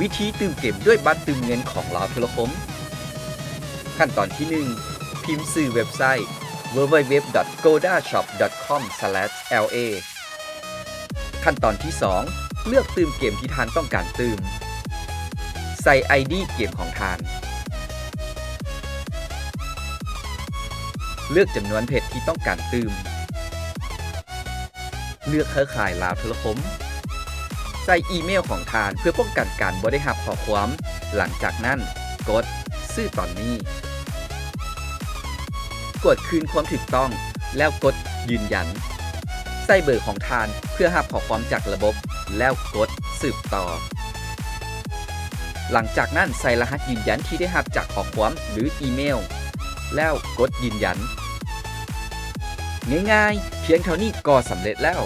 ວິທີຕື່ມເກມດ້ວຍບັດຕື່ມເງິນຂອງລາວໂທລະຄົມ. ຂັ້ນຕອນທີໜຶ່ງ ພິມຊື່ເວັບໄຊ www.godashop.com/la. ຂັ້ນຕອນທີສອງ ເລືອກຕື່ມເກມທີ່ທ່ານຕ້ອງການຕື່ມ. ໃສ່ໄອດີເກມຂອງທ່ານ. ເລືອກຈຳນວນເພັດທີ່ຕ້ອງການຕື່ມ. ເລືອກເຄືອຂ່າຍລາວໂທລະຄົມ. ໃສ່ອີເມວຂອງທ່ານເພື່ອປ້ອງກັນການບໍ່ໄດ້ຮັບຂໍ້ຄວາມ. ຫຼັງຈາກນັ້ນ ກົດຊື້ຕອນນີ້. ກວດຄືນຄວາມຖືກຕ້ອງ ແລ້ວກົດຢືນຢັນ. ໃສ່ເບີຂອງທ່ານເພື່ອຮັບຂໍ້ຄວາມຈາກລະບົບ ແລ້ວກົດສືບຕໍ່. ຫຼັງຈາກນັ້ນໃສ່ລະຫັດຢືນຢັນທີ່ໄດ້ຮັບຈາກຂໍ້ຄວາມ ຫຼື ອີເມວ ແລ້ວກົດຢືນຢັນ. ງ່າຍໆ ພຽງເທົ່ານີ້ກໍສຳເລັດແລ້ວ.